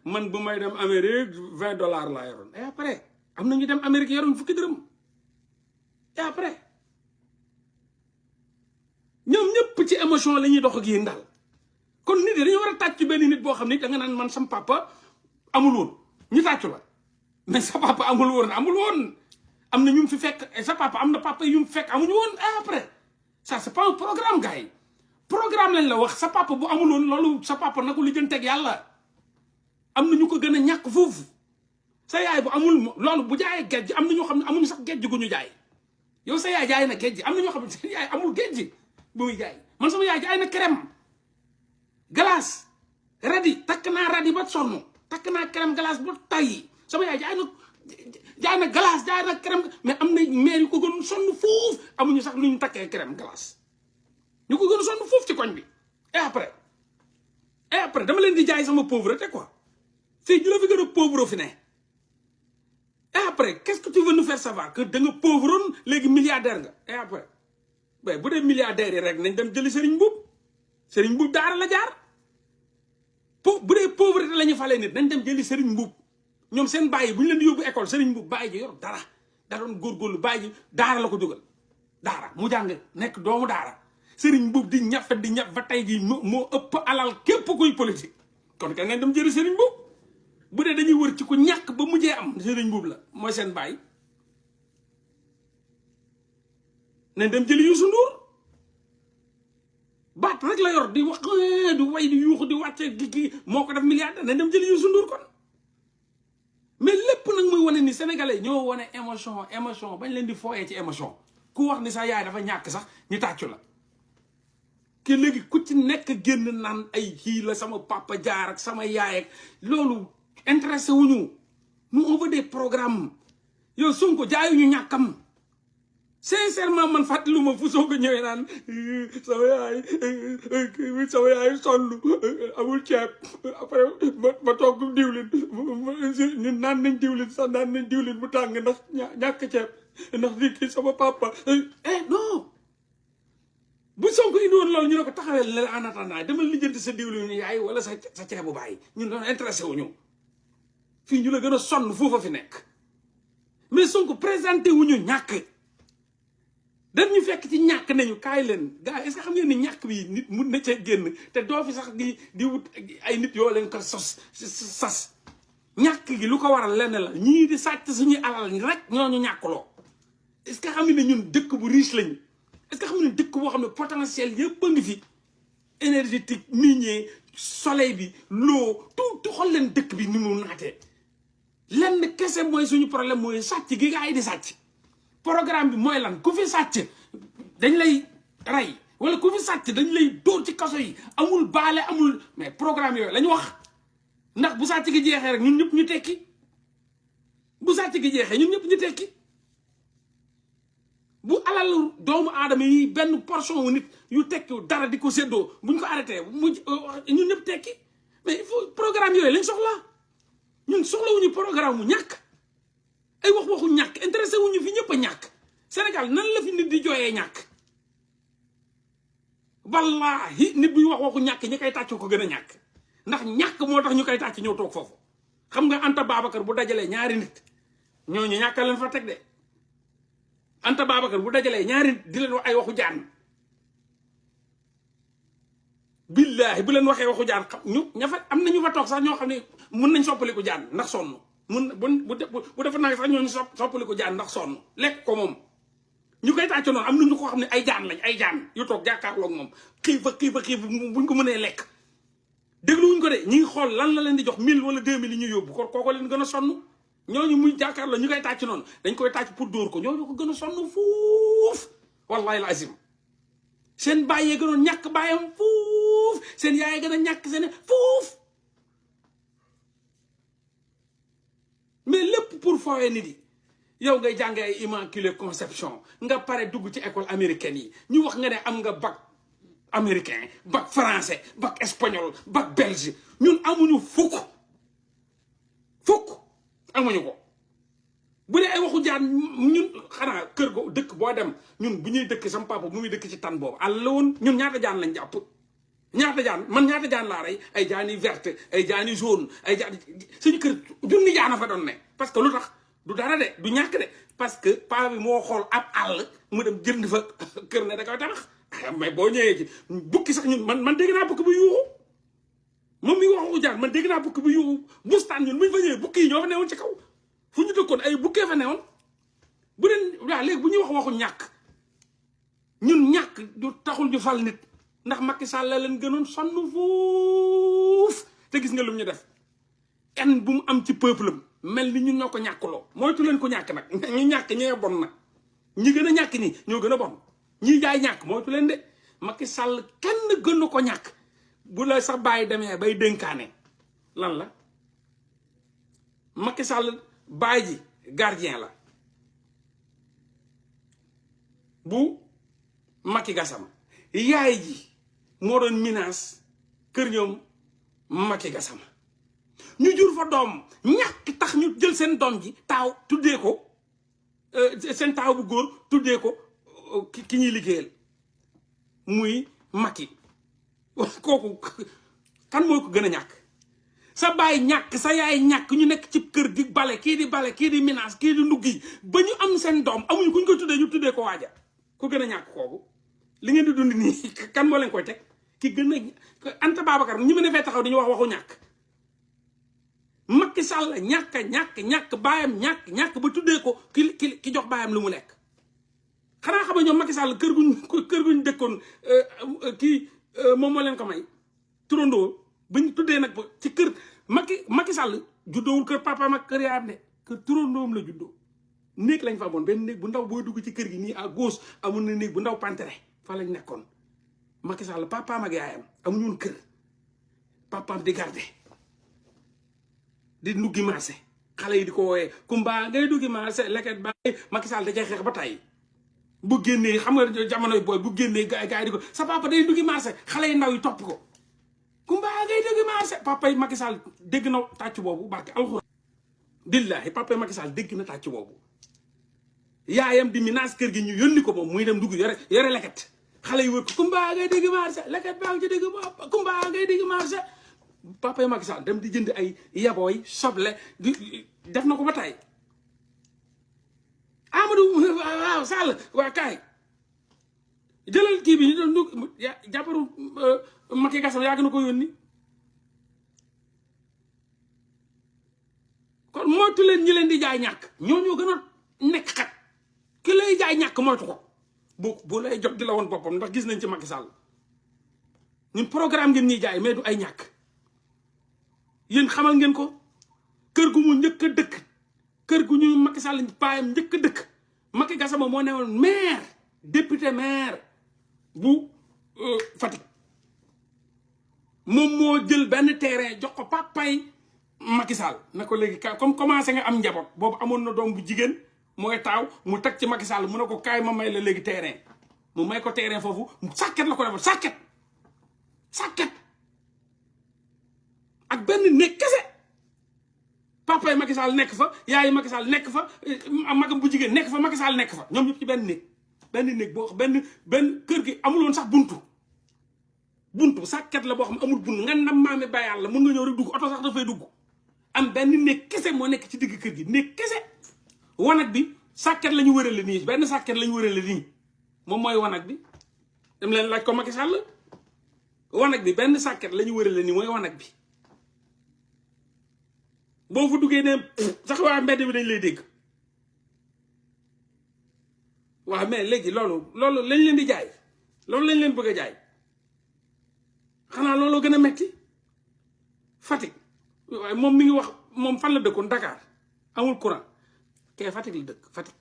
man bu may dem Amérique $20 laa yoroon et après am na ñu dem Amérique yoroon fukki dërëm et après ñoom ñëpp ci émotion la ñuy dox ak yéen daal kon nit yi dañu war a tàcc benn nit boo xam ni da nga naan man sam papa amul woon ñu tàccu la mais sa papa amul woon am na ñu fi fekk sa papa am na papa yu mu fekk amuñu woon et après ça c'est pas un programme gars yi programme lañ la wax sa papa bu amul woon loolu sa papa na ko lijjanteeg yàlla am na ñu ko gën a ñàkk foofu sa yaay bu amul loolu bu jaayee gejj am na ñoo xam ne amuñu sax gejj gu ñu jaay yow sa yaay jaay na gejj am na ñoo xam ne sa yaay amul gejj bu muy jaay man sama yaay jaay na crème glace radi takk naa radi ba sonn takk naa crème glace ba tay sama yaay jaay na glace jaay na crème mais am na maire yu ko gën sonn foofu amuñu sax lu ñu takkee crème glace ñu ko gën a sonn foofu ci koñ bi et après dama leen di jaay sama pauvreté quoi fii ju la fi gën a pauvre fi ne et après qu'est-ce que tu veux nous faire savoir que da nga pauvroon léegi milliardaire nga et après mais bu dee milliardaire yi rek nañ dem jëli Serigne Mboup daara la jaar bu dee pauvreté la ñu falee nit nañ dem jëli Serigne Mboup ñoom seen bàyyi bu ñu leen di yóbbu école Serigne Mboup bàyyi ji yor dara da doon góorgóorlu bàyyi ji daara la ko jógal daara mu jàng nekk doomu daara Serigne Mboup di ñaf ba tey jii moo ëpp alal képp kuy politique kon ka ngeen dem jëli Serigne Mboup bu dee dañuy wër ci ku ñàkk ba mujjee am Serigne Mboup la mooy seen bàyyi nañ dem jëli Youssou Ndour baat rek la yor di wax di way di yuuxu di wàcce gi moo ko def milliardaire nañ dem jëli Youssou Ndour kon mais lépp nag muy wane ni sénégalais ñoo wane émotion bañ leen di fooyee ci émotion ku wax ni sa yaay dafa ñàkk sax ñu tàccu la ke léegi ku ci nekk génn naan ay kii la sama papa jaar ak sama yaay ak loolu intéressé wuñu nous on veut des programmes yow Sonko jaayuñu ñàkkam sincèrement man fàttali ma fu Sonko ñëwee naan sama yaay sonn amul ceeb après ma togg diwlin ñun naan nañ diwlin mu tàng ndax ñàkk ceeb ndax di kii sama papa non bu Sonko indi woon loolu ñu ne ko taxawee la en attendant demal lijjanti sa diwlin yaay wala sa ceebu baay ñun doon intéressé wuñu fii ñu la gën a sonn foofa fi nekk mais Sonko présenté wuñu ñàkk dañ ñu fekk ci ñàkk nañu kaay leen gars est-ce que xam ngeen ni ñàkk bi nit mun na cee génn te doo fi sax di wut ay nit yoo leen ko sas ñàkk gi lu ko waral lenn la ñii di sàcc suñuy alal rek ñooñu ñàkkuloo est-ce que xam ne ñun dëkk bu riche lañu est-ce que xam ne dëkk boo xam ne potentiel yëpp a ngi fi énergétique minier soleil bi l'eau tout xool leen dëkk bi ni mu naatee lenn kese mooy suñu problème mooy sàcc gi gars yi di sàcc programme bi mooy lan ku fi sàcc dañ lay rey wala ku fi sàcc dañ lay dóor ci kaso yi amul baale amul mais programme yooyu la ñu wax ndax bu sàcc gi jeexee rek ñun ñëpp ñu tekki bu sàcc gi jeexee ñun ñëpp ñu tekki bu alal doomu aadama yi benn portion wu nit yu tekki dara di ko séddoo buñ ko arrêté ñun ñëpp tekki mais il faut programme yooyu lañ soxla ñun soxlawuñu programme mu ñàkk ay waxu ñàkk intéressé wuñu fi ñëpp a ñàkk Sénégal nan la fi nit di jooyee ñàkk wallahi nit buy waxu ñàkk ñi koy tàcc ko gën a ñàkk ndax ñàkk moo tax ñu koy tàcc ñëw toog foofu xam nga Anta Babacar bu dajalee ñaari nit ñooñu ñàkk leen fa teg de Anta Babacar bu dajalee ñaari nit di leen wax ay waxu jaan billahi bu leen waxee waxu jaan xam ñu ña fa am na ñu fa toog sax ñoo xam ne mun nañ soppaliku jaan ndax sonn bu defa naa sax ñooñu soppaliku jaan ndax sonn lekk ko moom ñu koy tàcc noonu am na ñu ko xam ne ay jaan lañ ay jaan yu toog jàkkaarloog moom xiif buñ ko mënee lekk dégluwuñ ko de ñi ngi xool lan la leen di jox 1000 wala 2000 yi ñu yóbbu ko kooko leen gën a sonn ñooñu muy jàkkaarloo ñu koy tàcc noonu dañ koy tàcc pour dóor ko ñooñu ko gën a sonn fuuf wallahi lazim seen bàyyee gënoon ñàkk bàyyam fuuf seen yaayee gën a ñàkk seen fuuf mais lépp pour fooyee nit yi yow ngay jàngee ay immaculée conception nga pare dugg ci école américaine yi ñu wax nga ne am nga bac américain bac français bac espagnol bac belge ñun amuñu fukk amuñu ko bu dee ay waxu jaan ñun xanaa kër go dëkk boo dem ñun bu ñuy dëkk sama papa bu muy dëkk ci tan boobu àll la woon ñun ñaata jaan lañ jàpp ñaata jaan man ñaata jaan laa rey ay jaani verte ay jaani jaune ay jaan suñu kër junni jaana fa doon ne parce que lu tax du dara de du ñàkk de parce que paa bi moo xool ab àll mu dem jënd fa kër ne da koy tabax mais boo ñëwee ci bukki sax ñun man dégg naa bukki bu yuuxu moom mi waxu jaan man dégg naa bukki bu yuuxu bustaan ñun buñ fa ñëwee bukki yi ñoo fa newoon ci kaw fu ñu dëkkoon ay bukkee fa newoon bu deen waaw léegi bu ñuy waxu ñàkk ñun ñàkk du taxul ñu fal nit ndax Macky Sall la leen gënoon sonn foofu te gis nga lu ñu def en bu mu am ci peuple am mel ni ñun ñoo ko ñàkkuloo moytu leen ko ñàkk nag ñu ñàkk ñee bon nag ñi gën a ñàkk nii ñoo gën a bon ñi jaay ñàkk moytu leen de Macky Sall kenn gënu ko ñàkk bu la sa bàyyi demee bay dénkaane lan la Macky Sall bàyyi ji gardien la bu Macky Gassama yaay ji moo doon menace kër ñoom Macky Gassama ñu jur fa doom ñàkk tax ñu jël seen doom ji taaw tuddee ko seen taaw bu góor tuddee ko ki ñuy liggéeyal muy Macky kooku kan mooy ko gën a ñàkk sa baay ñàkk sa yaay ñàkk ñu nekk ci kër di bale kii di menace kii di nduggi ba ñu am seen doom amuñu ku ñu ko tuddee ñu tuddee ko waaja ku gën a ñàkk kooku li ngeen di dund nii kan moo leen koy teg ki gën a Anta Babacar ñi ma ne fee taxaw dañuy wax waxu ñàkk Macky Sall ñàkk baayam ñàkk ba tuddee ko ki jox baayam lu mu lekk xanaa xam nga ñoom Macky Sall kër guñ dëkkoon kii moom moo leen ko may turandoo buñ tuddee nag ci kër Macky Sall juddoowul kër papaam ak kër yaayam de kër turandoom la juddoo néeg lañ fa amoon benn néeg bu ndaw booy dugg ci kër gi nii à gauche amoon na néeg bu ndaw pantere fa lañ nekkoon Macky Sall papaam ak yaayam amuñu woon kër papaam di garde di nduggi marché xale yi di ko wooyee Kumba ngay duggi marché leket ba Macky Sall da cay xeex ba tey bu génnee xam nga jamonoy booy bu génnee gars yi di ko sa papa day duggi marché xale yi ndaw yi topp ko Kumba ngay duggi marché papa yi Macky Sall dégg na tàcc boobu barke alxuraan billahi papa yi Macky Sall dégg na tàcc boobu yaayam di menace kër gi ñu yónni ko moom muy dem dugg yore leket xale yi wër ko Kumba ngay dégg marché leket baa ngi ci dégg Kumba ngay dégg marché papa yi Macky Sall dem di jënd ay yabooy soble di def na ko ba tey Amadou waaw Sall waa kaay jëlal kii bi ñu doon dugg jàpparu Macky Gassama yàgg na ko yónni kon moytu leen ñi leen di jaay ñàkk ñoo gën a nekk xat ki lay jaay ñàkk moytu ko bu lay jot di la woon boppam ndax gis nañ ci Macky Sall ñun programme ngeen ñuy jaay mais du ay ñàkk yéen xamal ngeen ko kër gu mu njëkk a dëkk kër gu ñu Macky Sall baayam njëkk a dëkk Macky Gassama moo newoon maire député maire bu Fatick moom moo jël benn terrain jox ko papay Macky Sall na ko léegi comme commencé nga am njaboot boobu amoon na doom bu jigéen mooy taaw mu teg ci Macky Sall mu ne ko kaay ma may la léegi terrain mu may ko terrain foofu sàkket la ko defal sàkket ak benn néeg kese papay Macky Sall nekk fa yaayi Macky Sall nekk fa magam bu jigéen nekk fa Macky Sall nekk fa ñoom ñëpp ci benn néeg boo xam benn kër gi amuloon sax buntu sàkket la boo xam amul buntu nga nam maami bayal la mun nga ñëw rek dugg oto sax dafay dugg am benn néeg kese moo nekk ci digg kër gi néeg kese wanag bi sàkket la ñu wërale nii benn sàkket la ñu wërale nii moom mooy wanag bi dem leen laaj ko Macky Sall wanag bi benn sàkket la ñu wërale nii mooy wanag bi boo fa duggee ne sax waa mbedd bi dañ lay dégg waaw mais léegi loolu lañ leen di jaay loolu lañ leen bëgg a jaay xanaa looloo gën a metti Fatick waaye moom mi ngi wax moom fan la dëkkoon Dakar amul courant kee Fatick la dëkk Fatick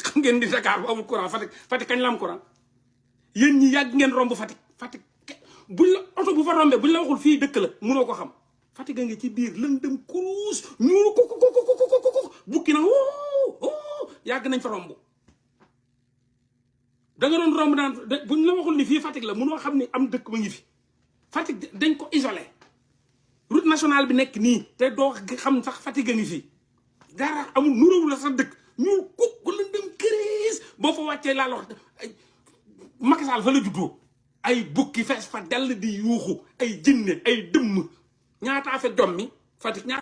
xam ngeen di Dakar bu amul courant Fatick kañ la am courant yéen ñi yàgg ngeen romb Fatick buñ la oto bu fa rombee buñ la waxul fii dëkk la munoo ko xam Fatick a ngi ci biir lëndëm kuruus ñuuru ko bukki na yàgg nañ fa romb da nga doon romb naan buñ la waxul ni fii Fatick la munoo xam ni am dëkk ba ngi fi Fatick dañ ko isolé route nationale bi nekk nii te doo xam sax Fatick a ngi fii dara amul nuróowu la sax dëkk ñuul kuk lëndëm këriis boo fa wàccee laa la wax Macky Sall fa la juddoo ay bukki fees fa dell di yuuxu ay jinne ay dëmm ñaataa fa jommi Fatick ñaata